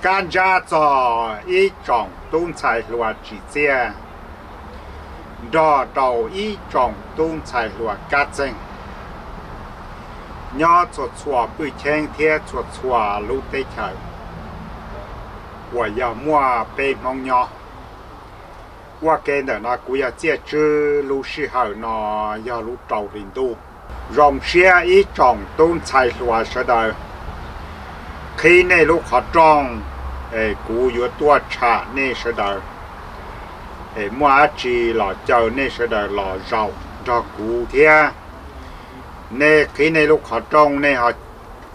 Kab ntsab txog ib tsoom tub ntxhais hluas tsim txiaj nrog rau ib tsoom tub ntxhais hluas kab txeeg nyob txhua txhua pwj cheeb thiab txhua txhua lub teb chaws uas yog muaj peb Hmoob nyob. Ua ke ntawm no kuv yog Txiaj Tswb, lub sij hawm no yog lub rau hli ntuj. Zoo siab ib tsoom tub ntxhais hluas sawv daws, qhib nej lub qhov rooj, es kuv yuav tuaj tsham nej sawv daws, es muaj dab tsi los caw nej sawv daws los zaum nrog kuv thiab. Nej qhib nej lub qhov rooj, nej ho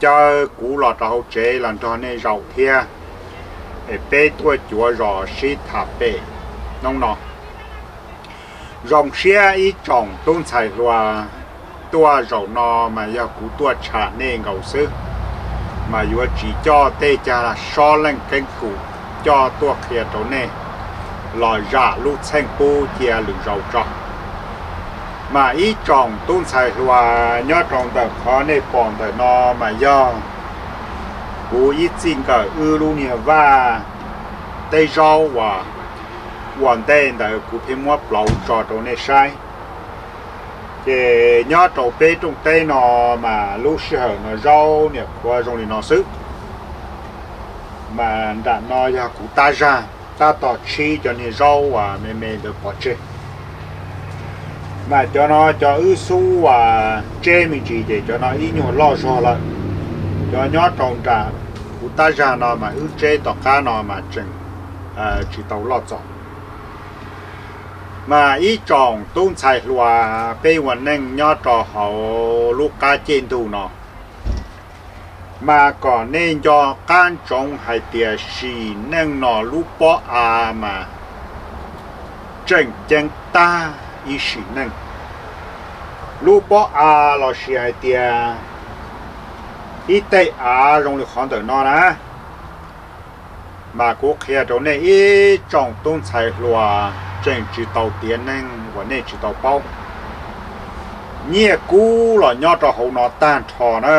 caw kuv los rau hauv tsev los nrog nej zaum thiab, es peb tuaj cuav zos sib tham pem hnub no. Zoo siab ib tsoom tub ntxhais hluas, tuaj zaum no mas yog kuv tuaj tsham nej nkaus xwb, mas yuav tsis coj tej cag sob leej keeb kum coj tuaj qhia rau nej los zam lub txheej pub cia lwm zaus tso. Mas ib tsoom tub ntxhais hluas nyob rau ntawm qhov nej pom ntawm no mas yog kuv ib txij nkawm wb lub niag vaj teb zaub uas ua ntej ntawd kuv pheej muab plauv tso rau nej saib. Ces nyob rau peb rooj teb no mas lub sij hawm no zaub niam qhuav zoo li no xwb, mas nram no yog kuv tab zag tab tom tshib cov niag zaub uas me me ntawd pov tseg. Mas cov no cov wb xub uas tseb me ntsis ces cov no ib nyuag loj zog lawm. Cov nyob rau nram kuv tab zag no mas wb tseb tom qab no mas tseem tsis tau loj txaus. Mas ib tsoom tub ntxhais hluas, peb ua neej nyob rau hauv lub qab ceg ntug no, mas kom nej nco qab ntsoov hais tias sim neej no lub pob av mas tseem ceeb tag ib sim neej. Lub pob av lossis hais tias ib tej av zoo li qhov ntawm no na, mas kuv qhia rau nej ib tsoom tub ntxhais hluas tseem tsis tau tiav neeg uas nej tsis tau paub. Nyiaj kub los nyob rau hauv no tag nrho na.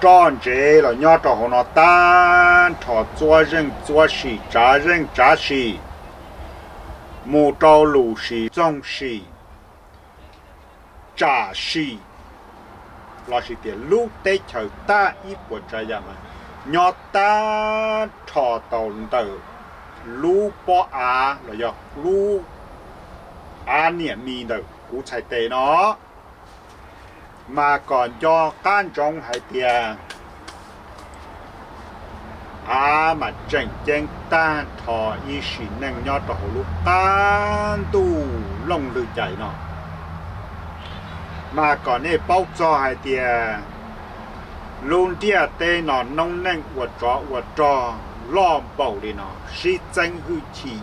Roj ntsev los nyob rau hauv no tag nrho, txuab zeej txuab sim, tsav zeej tsav sim, mus rau lus sim, txoog sim, tsam sim, lossis tias lub teb chaws tag ib puas tsav yam mas nyob tag nrho tau ntawm lub pob av los yog lub av niam mis ntawm kuv txhais tes no. Mas kom nco qab ntsoov hais tias av mas tseem ceeb tag nrho ib sim neej nyob rau hauv lub qab ntuj looj lwg cais no. Mas kom nej paub txog hais tias lub ntiaj teb no noob neej ua tsov ua rog loj npaum li no, sib txeeb hwj chim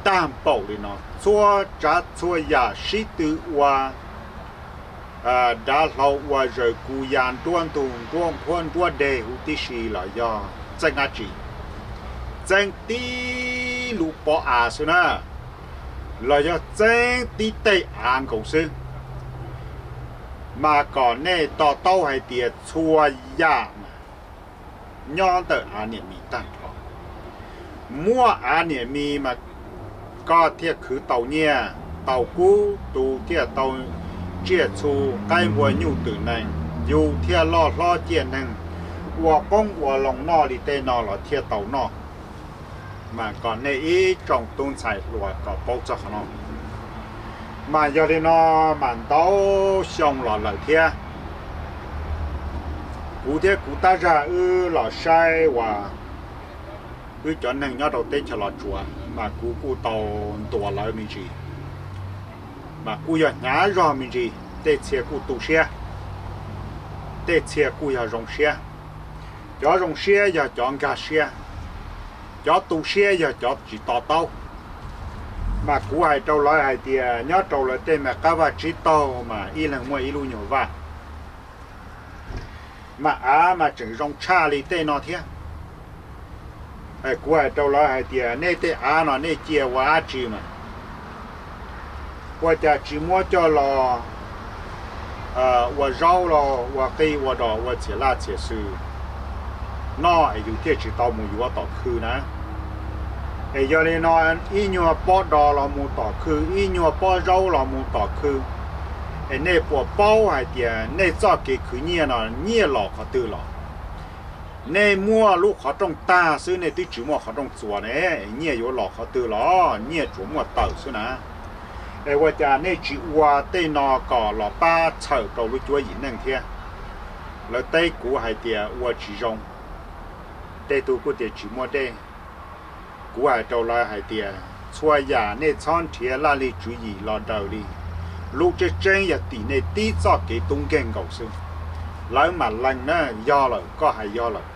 tag npaum li no, txhua tsav txhua yam sib tw ua dav hlau ua zaws, kuv ya nruab ntug nruab nqhuab nruab deg huv tib si los yog txeeb dab tsi? Txeeb tib lub pob av xwb na, los yog txeeb tib tej av nkaus xwb. Mas kom nej to taub hais tias txhua yam mas nyob ntawm av niam mis tag nrho. Muaj av niam mis mas koj thiaj khwv tau nyiaj tau kub, tus thiaj tau tsiaj txhu qaib npua nyuj twm nees, yus thiaj loj hlob ciaj neeg, ua qoob ua loo noj li tej no los thiaj tau noj. Mas kom nej ib tsoom tub ntxhais hluas kom paub txog qhov no. Mas yog li no mas ntau xyoo los lawm thiab, kuv thiab kuv tab zag wb los saib uas wb cov neeg nyob rau teb chaws Los Tsuas mas kuv kuj tau ntuas lawv me ntsis, mas kuj yog hnyav zog me ntsis, tej txhia kuj tu siab, tej txhia kuj yog zoo siab. Cov zoo siab yog cov nkag siab, cov tu siab yog cov tsis to taub. Mas kuv hais rau lawv hais tias nyob rau lawv tej me qab vaj tsib taug mas ib leeg muaj ib lub nyuag vaj, mas av mas tseem zoo tshaj li tej no thiab. Kuv hais rau lawv hais tias nej tej av no nej cia ua dab tsi mas? Ua cas tsis muab coj los ua zaub los ua qij ua dos ua txhiam laj txhiam xws? noj es yus thiaj tsis tau mus yuav tom khw na. Es yog li no, ib nyuag pob dos los mus tom khw, ib nyuag pob zaub los mus tom khw, es nej puas paub hais tias nej txoj kev khwv nyiaj no nyiaj los qhov twg los? Nej muaj lub qhov rooj tag xwb, nej twb tsis muaj qhov rooj txuas ne, nyiaj yuav los qhov twg los? Nyiaj tsuas muaj tawm xwb na. Es ua cas nej tsis ua tej no kom los pab txhawm rau lub cuab yim neej thiab? Lawv teb kuv hais tias ua tsis zoo. Tej tug kuj tias tsis muaj dej. Kuv hais rau lawv hais tias txhua yam nej txhob nrhiav laj lig tswv yim los daws li. Lub tseeb tseeb yog tim nej tib txoj kev tub nkeeg nkaus xwb. Lawv mam lees na, yog lawm, koj hais yog lawm.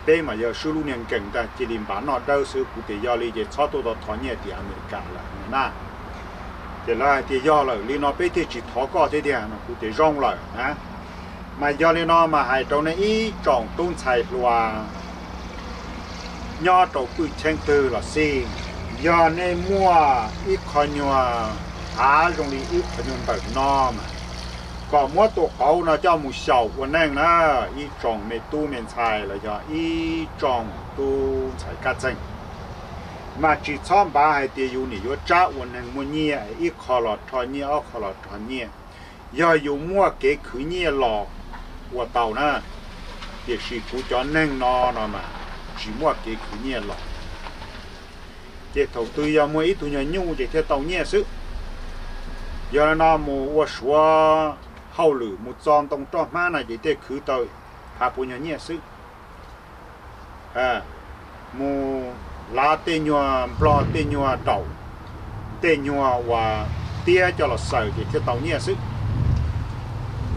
Peb mas yog swb lub niag nkees ntag, cia li npav noj dawb xwb. Kuv tias yog li ces txhob tuaj tau thov nyiaj tim Amelikas lawm na. Ces lawv hais tias yog lawm, li no peb thiaj tsis thov koj thiab tiag no. Kuv tias zoo lawm na. Mas yog li no mas hais rau nej ib tsoom tub ntxhais hluas nyob rau pwj cheeb twg los xij, yog nej muaj ib qho nyuag av zoo li ib qho nyuag ntawm no mas kom muab tus qauv no coj mus xyaum ua neej na, ib tsoom me tub me ntxhais los yog ib tsoom tub ntxhais kab txeeg. Mas tsis txhob npav hais tias yus nim yuav tsab ua neeg muaj nyiaj, ib qho los rho nyiaj, ob qho los rho nyiaj. Yog yus muaj kev khwv nyiaj los ua tau na, tiam sis kuv cov neeg no no mas tsis muaj kev khwv nyiaj los. Ces thaum twg yog muaj ib tug nyuag nyuj ces thiaj tau nyiaj xwb. Yog li no mus ua suav hauj lwm mus txo ntoo roj hmab no ces thiaj khwv tau phav puas nyuag nyiaj xwb. Mus lav tej nyuag nplog tej nyuag raum, tej nyuag uas tiab coj los xaws ces thiaj tau nyiaj xwb.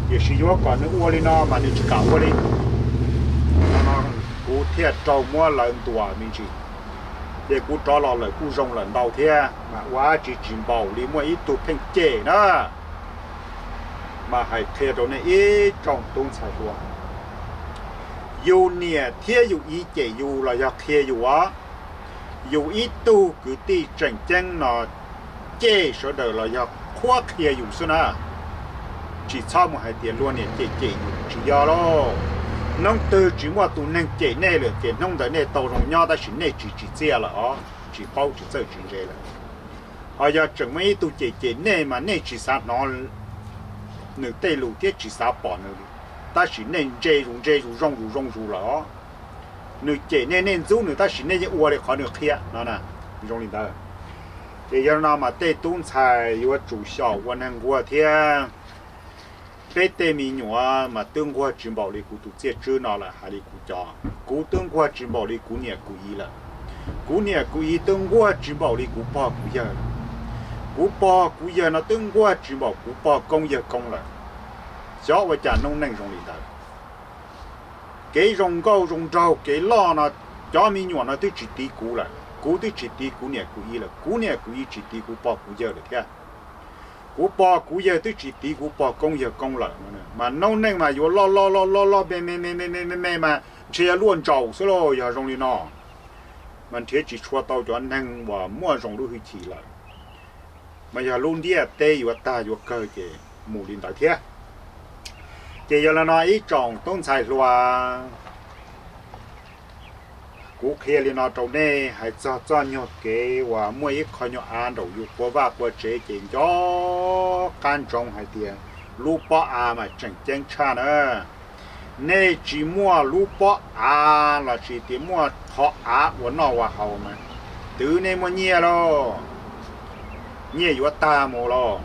Tiam sis yuav kom nws ua li no mas nws tsis kam ua li. Kuv thiaj raug muab lawv ntuas me ntsis. Ces kuv rov los lawm kuj zoo lawm ntau thiab mas ua dab tsi tsis npaum li muaj ib tug pheej cem na. Mas hais qhia rau nej ib tsoom tub ntxhais hluas, yus niam thiab yus txiv cem yus los yog qhia yus os. Yus ib tug kwv tij tseem ceeb no cem sawv daws los yog qhuab qhia yus xwb na. Tsis txhob mus hais tias luag niam cem cem yus, tsis yog lauj. Hnub twg tsis muaj tus neeg cem nej lawm ces hnub ntawd nej tau zoo nyob tab sis nej tsis tsim txiaj lawm os, tsis paub tsis txawj tsis ntse lawm. Ho yog tseem muaj ib tug cem cem nej mas nej tsis xav hnov nws tej lus thiab tsis xav pom nws li, tab sis nej ntse zus ntse zus zoo zus zoo zus lawm os. Nws cem nej, nej ntxub nws tab sis nej yeej ua li qhov nws qhia no. Zoo li ntawd, ces yog no mas tej tub ntxhais yuav tsum xyaum ua neeg nquag thiab. Peb tej me nyuam mas twb nquag tsis npaum li kuv tus txiaj tswb no lawm, hais li kuv cov, kuv twb nquag tsis npaum li kuv niam kuv txiv lawm. Kuv niam kuv txiv twb nquag tsis npaum li kuv pog kuv yawg lawm. Kuv pog kuv yawg no twb nquag tsis npaum kuv pog koob yawg koob lawm. Xyov ua cas noob neej zoo li ntawd. Kev zoo nkauj zoo nraug kev loj no, cov me nyuam no twb tsis tiv kuv lawm, kuv twb tsis tiv kuv niam kuv txiv lawm, kuv niam kuv txiv tsis tiv kuv pog kuv yawg lawm thiab. Kuv pog kuv yawg twb tsis tiv kuv pog koob yawg koob lawm, mas noob neej mas yuav loj loj loj loj loj me me me me me mas ntshe yuav luaj ntsaus xwb lauj. Yog zoo li no mas nrhiav tsis tshua tau cov neeg uas muaj zoo lub hwj chim lawm, mas yog lub ntiaj teb yuav tag yuav kawg ces mus li ntawd thiab. Ces yog li no ib tsoom tub ntxhais hluas, kuv qhia li no rau nej, hais txog txoj nyuag kev uas muaj ib qho nyuag av nraum yus quas vaj quas tsev ces nco qab ntsoov hais tias lub pob av mas tseem ceeb tshaj na. Nej tsis muaj lub pob av los sis tias muaj qhov av ua noj ua haus mas twb nej muaj nyiaj lauj, nyiaj yuav tag mus lauj.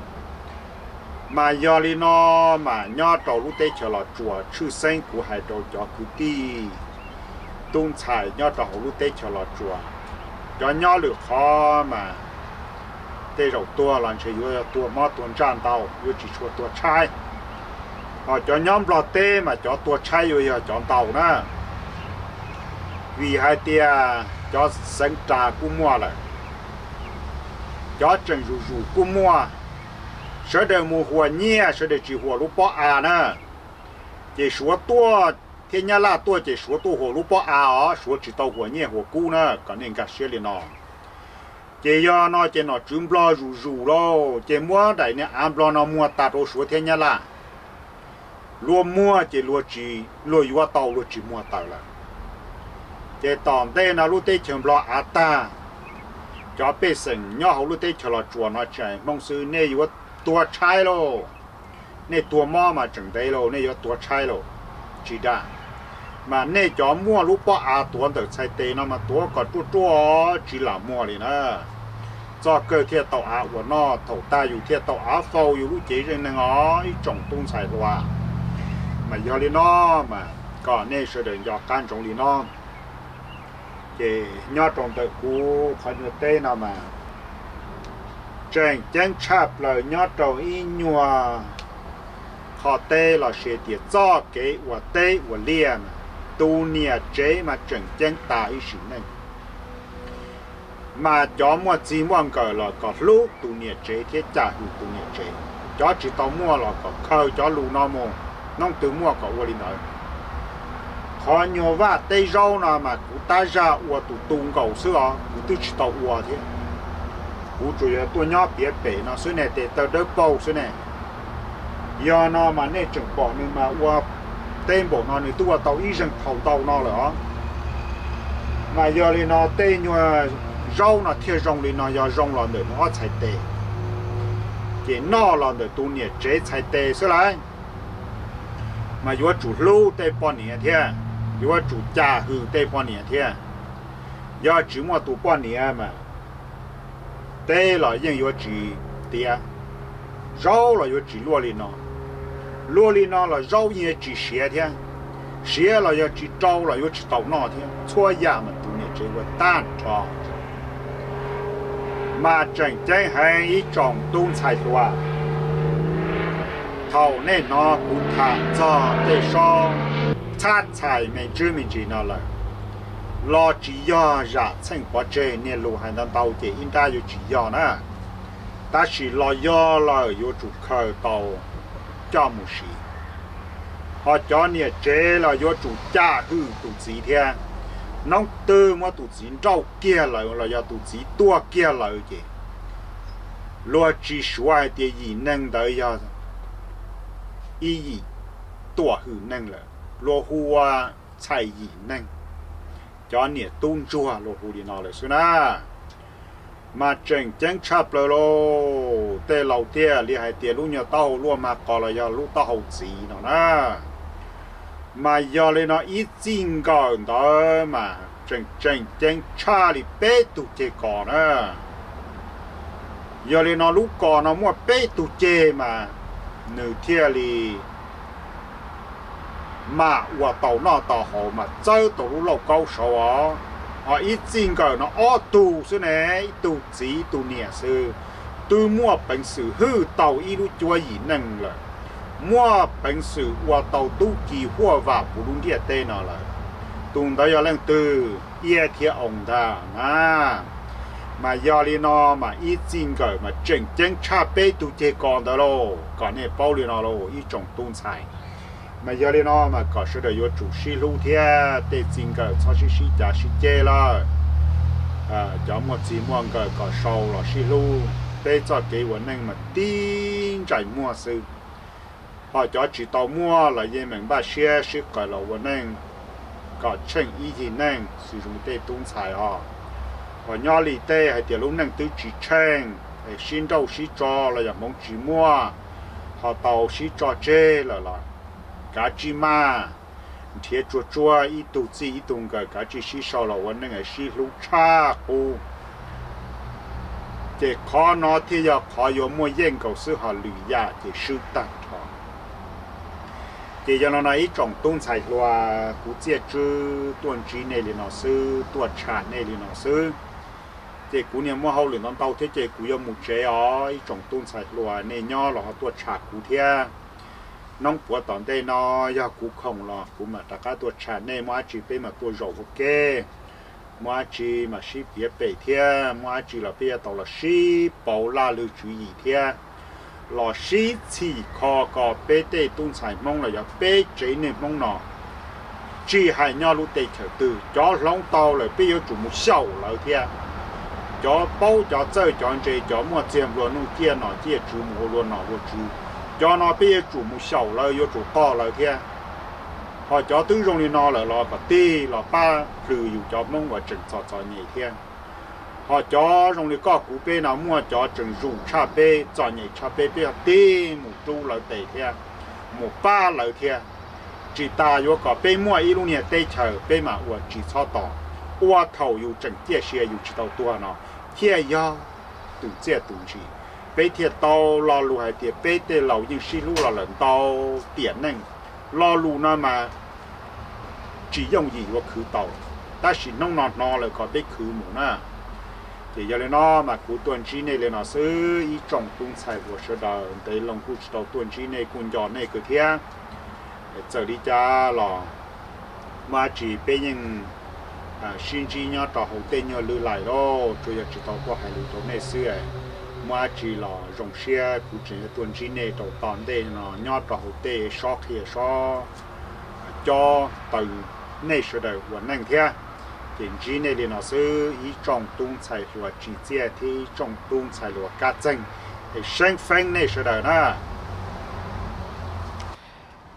Mas yog li no mas nyob rau lub teb chaws Los Tsuas, tshwj xeeb kuv hais rau cov kwv tij tub ntxhais nyob rau hauv lub teb chaws Los Tsuas, cov nyob lwm qhov mas tej zaum tuag los ntshe yuav tuag mob tuag ntsaj ntau, yuav tsis tshua tuag tshaib. Ho cov nyob Nplog teb mas cov tuag tshaib yuav yog cov ntau na. Vim hais tias cov xeev ras kuj muaj lawm, cov tseem zuj zus kuj muaj. Sawv daws mus huas nyiaj, sawv daws tsis huas lub pob av na. Ces Suav tuaj thiab Nyab Laj tuaj ces Suav tuaj huas lub pob av os, Suav tsis tau huas nyiaj huas kub na, kom nej nkag siab li no. Ces yog no ces nom tswv Nplog zuj zus lauj, ces muab daim niag av Nplog no muag tas rau Suav thiab Nyab Laj. Luag muag ces luag tsis, luag yuav tau luag tsis muag taws lawm. Ces tom ntej no lub teb chaws Nplog av tag, cov pej xeem nyob hauv lub teb chaws Los Tsuas no tsis hais Hmoob xwb, nej yuav tuag tshaib lauj. Nej tuag mob mas tseem ntev lauj, nej yuav tuag tshaib lauj. Tsis dag, mas nej cov muaj lub pob av tuav ntawm txhais tes no mas tuav kom ruaj ruaj tsis lam muag li na. Txoj kawg thiaj tau av ua noj, thaum tag yus thiaj tau av faus yus lub cev zeej neeg os ib tsoom tub ntxhais hluas. Mas yog li no, mas kom nej sawv daws nco qab ntsoov li no. Ces nyob rau ntawm kuv qhov nyuag teb no mas tseem ceeb tshaj plaws nyob rau ib nyuag qho teb los sis tias txoj kev ua teb ua liaj, tus niam tsev mas tseem ceeb tas ib sim neej. Mas cov muaj txij muaj nkawm los kom hlub tus niam tsev thiab cam hwm tus niam tsev. Cov tsis tau muaj los kom khaws cov lus no mus, hnub twg muaj kom ua li ntawd. Qhov nyuag vaj teb zaub no mas kuv tab zaj ua tus tu nkaus xwb os, kuv twb tsis tau ua thiab. Kuv tsuas yog tuaj nyob piav pem no xwb ne, tes taw dawb paug xwb ne. Yog no mas nej tseem pom nws mas ua teb npaum no nws twb ua tau ib zeeg thaum ntau no lawm os. Mas yog li no tej nyuag zaub no thiaj zoo li no, yog zoo los ntawm nws ob txhais tes, ces noj los ntawm tus niam tsev txhais tes xwb lauj. Mas yuav tsum hlub tej poj niam thiab, yuav tsum cam hwm tej poj niam thiab. Yog tsis muaj tus poj niam mas teb los yeej yuav tsis tiav, zaub los yuav tsis luaj li no. Luaj li no los zaub yeej yuav tsis siav thiab, siav los yog tsis rau los yuav tsis tau noj thiab. Txhua yam mas tus niam tsev ua tag nrho. Mas tseem ceeb heev ib tsoom tub ntxhais hluas, thaum nej hnov kuv tham txog tej sob txhab txhais me ntsis me ntsis no lawm, los tsis yog zam txheej pov tseg, niag lus hais ntau ntau ces ib nrab yuav tsis yog na. Tab sis los yog lawm yuav tsum khaws tau coj mus siv. Ho cov niam tsev los yuav tsum cam hwm tus txiv thiab. Hnub twg muab tus txiv nrauj kiag lawm los yog tus txiv tuag kiag lawm ces luag tsis suav hais tias yim neeg ntawd yog ib yim tuam hwm neeg lawm, luag hu ua txhais yim neeg. Cov niam tub ntsuag luag hu li no lawm xwb na. Mas tseem ceeb tshaj plaws lauj, tej laus thiaj li hais tias lub nyuag taub hau luaj mas qos los yog lub taub hau txiv no na. Mas yog li no ib txij nkawm ntawd mas tseem tseem ceeb tshaj li peb tug ceg kos na. Yog li no lub kos no muaj peb tug ceg mas nws thiaj li mam ua tau noj tau haus mas txawb tau lub lauj kaub saud os. Ho ib txij nkawm no ob tug xwb ne, ib tug txiv ib tug niam xwb, twb muaj peev xwm hwj tau ib lub cuab yim neej lawm, muaj peev xwm ua tau tub ki huaj vam puv lub ntiaj teb no lawm. Tus ntawd yog leej twg? Iab thiab oo ntag na. Mas yog li no mas ib txij nkawm mas tseem ceeb tshaj peb tug ceg kos ntawd lauj, kom nej paub li no lauj ib tsoom tub ntxhais. Mas yog li no mas kom sawv daws yuav tsum sib hlub thiab, tej txij nkawm txhob sib sib cav sib ceg lawm. Cov muaj txij muaj nkawm kom sau los sib hlub, peb txoj kev ua neej mas tib ntsais muag xwb. Ho cov tsis tau muaj los yeej meem npaj siab sib qawm los ua neej kom tsheej ib yig neej xwb zoo tej tub ntxhais os. Ho nyob li tej hais tias lub neej twb tsis tsheej, sib nrauj sib tso los yog hmoov tsis muaj, ho tau sib tso tseg lawm los kav tsij maj nrhiav tsuag tsuag ib tug txij ib tug nkawm, kav tsij sib sau los ua neej sib hlub tshaj qub. Ces qhov no thiaj yog qhov yuav muaj yeej nkaus xwb, ho lwm yam ces swb tag nrho. Ces yog li no ib tsoom tub ntxhais hluas, kuv txiaj tswb tuaj ntsib nej li no xwb, tuaj tsham nej li no xwb. Ces kuv niag muaj hauj lwm ntau ntau thiab ces kuv yuav mus tsev os. Ib tsoom tub ntxhais hluas, nej nyob los ho tuaj tsham kuv thiab. Hnub puav tom ntej no yog kuv khoom los kuv mam rov qab tuaj tsham nej, muaj dab tsi peb mam tuaj zaum ua ke, muaj dab tsi mam sib piav pem thiab, muaj dab tsi los peb yuav tau los sib pauv laj lwg tswv yim thiab, los sib txhim kho kom peb tej tub ntxhais Hmoob los yog peb tsev neeg Hmoob no, tsis hais nyob lub teb chaws twg, cov hloov tau lawm peb yuav tsum mus xyaum lawv thiab. Cov paub cov txawj cov ntse, cov muaj txiag nplua nuj ciaj nom ciaj tswv mus ua luag nom luag tswv, cov no peb yuav tsum mus xyaum lawv, yuav tsum tog lawv thiab. Ho cov twb zoo li no lawm los kom tig los pab plhws yus cov Hmoob uas tseem txom txom nyem thiab. Ho cov zoo li koj kuv peb no muaj cov tseem zuj tshaj peb, txom nyem tshaj peb, peb tig mus rub lawv tes thiab, mus pab lawv thiab. Tsis tas yuav kom peb muaj ib lub niag teb chaws peb mam ua, tsis txhob tos ua thaum yus tseem ciaj sia yus tsis tau tuag no thiaj yog tus txiaj tus ntsim. Peb thiaj tau lo lus hais tias peb tej laus yeej sib hlub los lawm ntau tiam neej. Lo lus no mas tsis yooj yim yuav khwv tau, tab sis hnub no hnov lawm kom peb khwv mus na. Ces yog li no mas kuv tuaj ntsib nej li no xwb ib tsoom tub ntxhais hluas sawv daws, ntev loo kuj tsis tau tuaj ntsib nej kuj nco nej kawg thiab. Txawm li cas los muaj dab tsi peb yeej sib ntsib nyob rau hauv tej nyuag lwm lais lauj, tsuas yog tsis tau tuaj hais lus rau nej xwb. Muaj dab tsi los zoo siab kuv tseem yuav tuaj ntsib nej rau tom ntej no nyob rau hauv tej sob qhia sob cob taw nej sawv daws ua neej thiab. Ces ntsib nej li no xwb ib tsoom tub ntxhais hluas tsim txiaj thiab ib tsoom tub ntxhais hluas kab txeeg, es seeb feeb nej sawv daws na.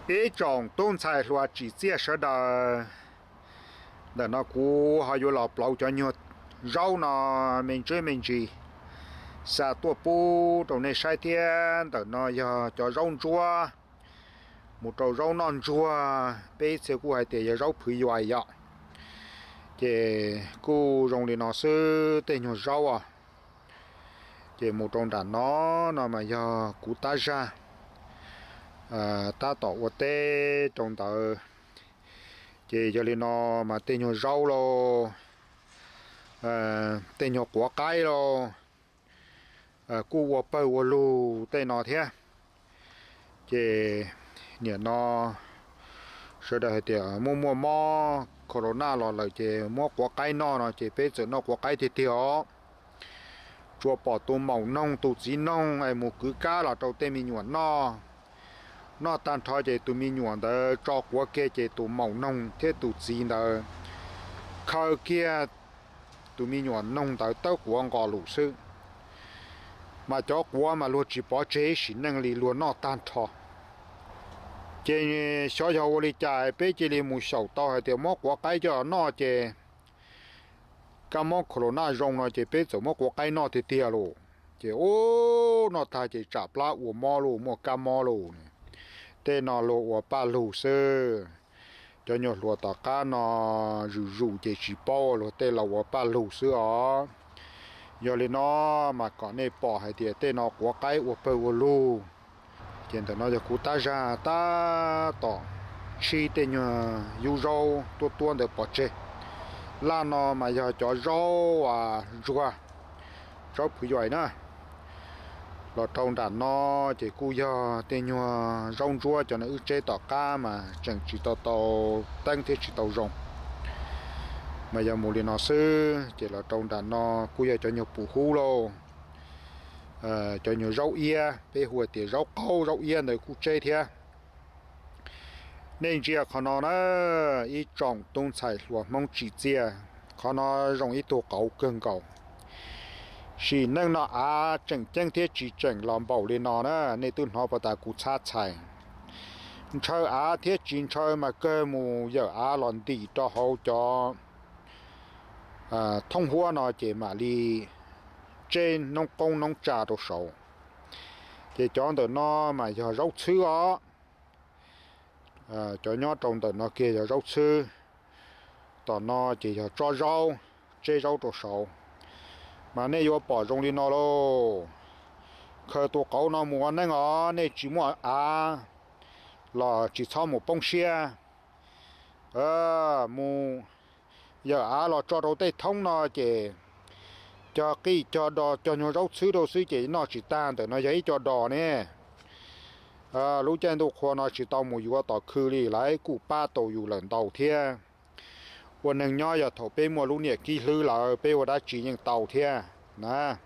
Ib tsoom tub ntxhais hluas tsim txiaj sawv daws, ntawm no kuv ho yuav los plaub cov nyuag zaub no me ntsis me ntsis xa tuaj pub rau nej saib thiab. Ntawm no yog cov zaub ntsuab mus rau zaub noj ntsuag, peb txhia kuj hais tias yog zaub phwv yuais yom. Ces kuj zoo li no xwb tej nyuag zaub os. Ces mus rau nram no, no mas yog kuv tab zaj tab tom ua teb rau ntawd. Ces yog li no mas tej nyuag zaub lauj, tej nyuag quav qaib lauj, kuj ua pawg ua lug tej no thiab. Ces nim no sawv daws hais tias muaj muaj mob corona los lawm ces muab quav qaib noj no ces peb txawm noj quav qaib tiag tiag os. Tsuas pom tus maum noog tus txiv noog es mus kwv kab los rau tej me nyuam noj. Noj tag nrho ces tus me nyuam ntawd tso quav kiag ces tus maum noog thiab tus txiv ntawd khaws kiag tus me nyuam noog ntawd tawb quav nqos lus xwb. Mas cov quav mas luag tsis pov tseg ib sim neej li, luag noj tag nrho. Ces xyov yog ua li cas peb cia li mus xyaum tau hais tias muab quav qaib coj los noj ces kab mob corona zoo no ces peb txawm muab quav qaib noj tiag tiag lauj. Ces ub, noj tag ces tsam plab ua mob lauj, muaj kab mob lauj. Tej no luag ua paj lug xwb. Cov nyuag hluas tom qab no zuj zus ces tsis paub, luag tej laus ua paj lug xwb os. Yog li no mas kom nej pom hais tias tej no quav qaib ua pawg ua lug. Ces ntawm no yog kuv tab zaj tab tom tshib tej nyuag yub zaub tuab tuab ntawd pov tseg. Laj no mas yog cov zaub ntsuag, zaub phwv yuais na. Los rau nram no ces kuj yog tej nyuag zaub ntsuab, cov no wb tseb tom qab mas tseem tsis tau tau teeb thiab tsis tau zoo. Mas yog mus li no xwb ces los rau nram no kuj yog cov nyuag pum hub lauj, cov nyuag zaub iab, peb hu tias zaub qaub zaub iab ntawd kuj tseb thiab. Nej ntsia qhov no na, ib tsoom tub ntxhais hluas Hmoob tsim txiaj, qhov no zoo ib tug qauv kawg nkaus. Sim neej no av tseem ceeb thiab tsis tseem los npaum li no na, nej twb hnov puas tas kuv txhab txhais. Ntshaw av thiab tsis ntshaw mas kawg mus yawm av los ntim rau hauv cov thoob huab no ces mam li tseb noob qoob noob tsa rau saud. Ces cov ntawm no mas yog zaub txhwb os. Cov nyob rau ntawm no kiag yog zaub txhwb. Tom no ces yog tsob zaub, tseb zaub rau saud. Mas nej yuav pom zoo li no lauj. Khaws tus qauv no mus ua neej os, nej tsis muaj av los tsis txhob mus poob siab. Mus yawm av los tso rau tej thoob no ces cog qij cog do cog nyuag zaub txhwb rau xwb ces noj tsis tag, ntawm no yog ib co dos ne. Lub caij ntuj qhua no tsis tau mus yuav tom khw li, lawv kuj pab tau yus lawm ntau thiab. Ua neeg nyob yog thaum peb muaj lub niam kib hlwb lawm peb ua dab tsi yeej tau thiab na.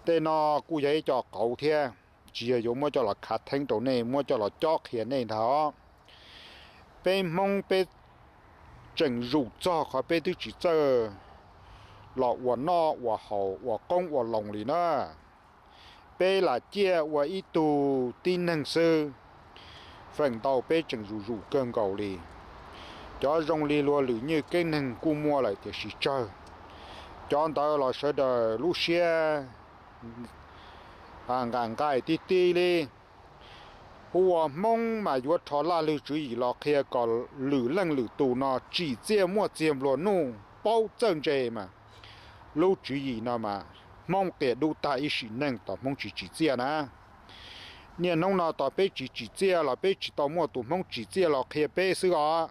Tej no kuj yog ib co qauv thiab, tsis yog yuav muab coj los khav theeb rau nej, muab coj los cob qhia nej ntag os. Peb Hmoob peb tseem zuj txog qhov peb twb tsis txawj los ua noj ua haus ua qoob ua loo li na. Peb lam ciaj ua ib tug tib neeg xwb, feem ntau peb tseem zuj zus kawg nkaus li. Cov zoo li luag lwm nywj keeb neeg kuj muaj lawm tiam sis tsawg, cov ntawd los sawv daws lub siab nqaim nqaim tib tib li. Hu ua Hmoob mas yuav rho laj lwg tswv yim los qhia kom lwm leej lwm tus no tsim txiaj muaj txiag nplua nuj paub txawj ntse mas lub tswv yim no mas Hmoob qias dub tag ib sim neej tos Hmoob tsis tsim txiaj na. Niaj hnub no tos peb tsis tsim txiaj los peb tsis tau muaj tus Hmoob tsim txiaj los qhia peb xwb os.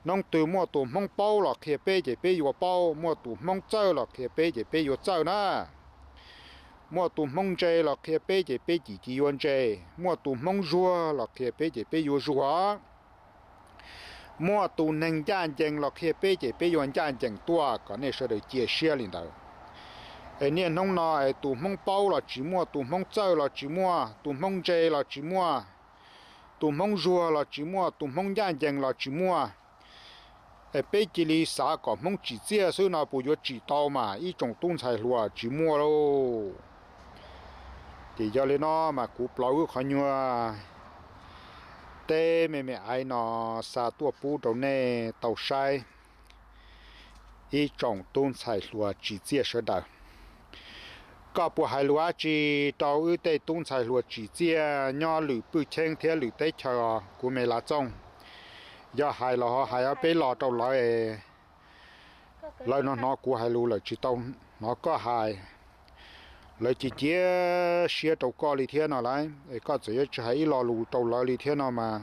Hnub twg muaj tus Hmoob paub los qhia peb ces peb yuav paub, muaj tus Hmoob txawj los qhia peb ces peb yuav txawj na. Muaj tus Hmoob ntse los qhia peb ces peb cim cis yuav ntse, muaj tus Hmoob zuag los qhia peb ces peb yuav zuag. Muaj tus neeg ncaj ncees los qhia peb ces peb yuav ncaj ncees tuaj, kom nej sawv daws cia siab li ntawd. Es niaj hnub no es tus Hmoob paub los tsis muaj, tus Hmoob txawj los tsis muaj, tus Hmoob ntse los tsis muaj, tus Hmoob zuag los tsis muaj, tus Hmoob ncaj ncees los tsis muaj. Es peb cia li xav kom Hmoob tsim txiaj xwb no puas yuav tsim tau mas ib tsoom tub ntxhais hluas? Tsis muaj lauj. Ces yog li no mas kuv plaub wb qhov nyuag teb me me aiv no xa tuaj pub rau nej tau saib ib tsoom tub ntxhais hluas tsim txiaj sawv daws. Koj puas hais lus dab tsi rau wb tej tub ntxhais hluas tsim txiaj nyob lwm pwj cheeb thiab lwm teb chaws os kuv me Lav Txooj? Yog hais los ho hais ob peb los rau lawv es lawv no hnov kuv hais lus lawm tsis tau hnov koj hais. Lawv cia cia siab rau koj li thiab no lauj, es koj txawm yuav tsis hais ib lo lus rau lawv li thiab no mas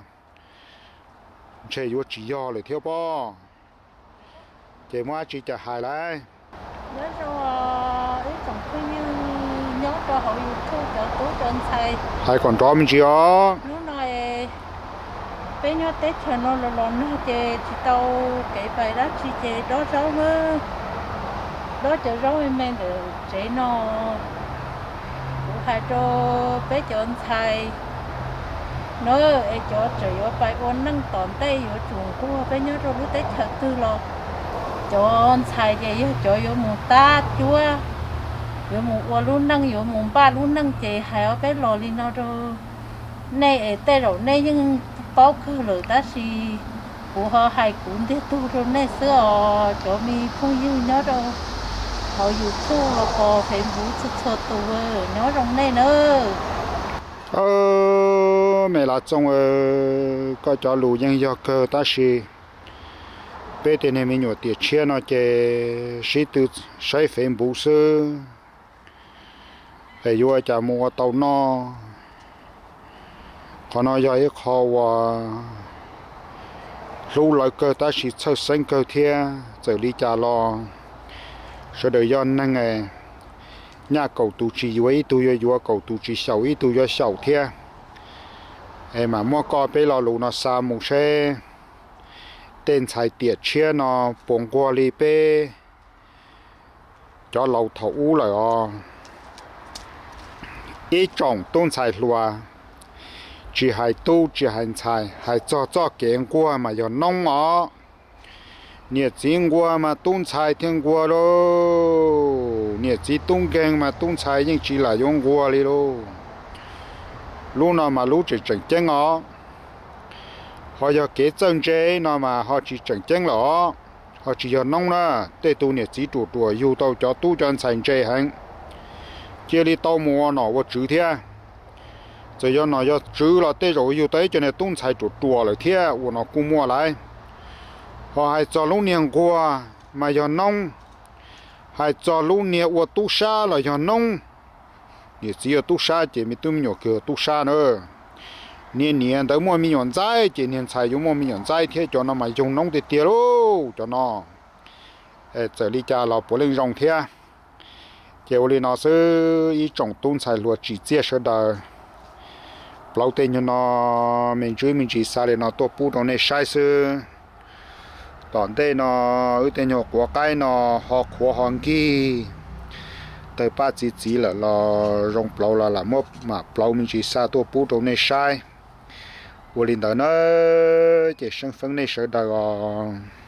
ntshe yuav tsis yog lawm thiab pob. Ces muaj dab tsi cas hais lauj? Nyob zoo ib tsoom phooj ywg nyob rau hauv YouTube cov tub cov ntxhais, hais kom nrov me ntsis os. Hnub no peb nyob teb chaws no los los nag ces tsis tau kev pais dab tsi ces dob zaub na, dob cov zaub me me ntawm tsev no. Kuv hais rau peb cov ntxhais na, es cov tseem yuav pais ua neej tom ntej yuav tsum nquag, peb nyob rau lub teb chaws twg los cov ntxhais ces yog cov yuav mus tab cuab, yuav mus ua lub neej, yuav mus npaj lub neej ces hais ob peb los li no rau nej es tej zaum nej yeej paub kawg lawm tab sis kuv ho hais kuv ntiag tug rau nej xwb os cov me phooj ywg nyob rau hauv YouTube los pom Facebook txhua txhua tus, nyob zoo nej nawb. Me Lav Txooj, koj cov lus yeej yog kawg tab sis peb tej niag me nyuam tiam tshiab no ces sib tw saib Facebook xwb es yuav ua cas mus ua tau noj. Qhov no yog ib qho uas hlub lawv kawg tab sis txhawj xeeb kawg thiab. Txawm li cas los sawv daws yog neeg, nyaj kaum tus tsis yuav ib tug yuav yuav, kaum tus tsis xyaum ib tug yuav xyaum thiab. Es mam muab koj peb lo lus no xa mus seb tej ntxhais tiam tshiab no puas nquag li peb cov laus thaum ub lawm os. Ib tsoom tub ntxhais hluas, tsis hais tub tsis hais ntxhais, hais txog txoj kev nquag mas yog noob os. Niam txiv nquag mas tub ntxhais thiaj nquag lauj. Niam txiv tub nkeeg mas tub ntxhais yeej tsis lam yuav nquag li lauj. Lub no mas lub tseem tseem ceeb os. Ho yog kev txawj ntse no mas ho tsis tseem ceeb lawm os. Ho tsis yog noob na. Tej tug niam txiv ruam ruam yug tau cov tub cov ntxhais ntse heev, cia li tau mus ua nom ua tswv thiab. Txawm yog nom yog tswv los tej zaum yug tau ib co niag tub ntxhais ruam ruam lawm thiab, ua no kuj muaj lauj. Ho hais txog lub niag nquag mas yog noob, hais txog lub niag ua tub sab los yog noob. Niam txiv yog tub sab ces me tub me nyuam kawg yog tub sab na. Niag niam ntawd muaj me nyuam ntxaib ces niag ntxhais yuav muaj me nyuam ntxaib thiab, cov no mas yog noob tiag tiag lauj cov no. Txawm li cas los puav leej zoo thiab. Ces ua li no xwb ib tsoom tub ntxhais hluas tsim txiaj sawv daws, plaub tej nyuag no me ntsis me ntsis xa li no tuaj pub rau nej saib xwb. Tom ntej no wb tej nyuag quav qaib no ho qhuav ho nkig tawg paj txiv txiv lawm los zoo plaub los lam muab mam plaub me ntsis xa tuaj pub rau nej saib. Ua li ntawd na, ces seeb feeb nej sawv daws os.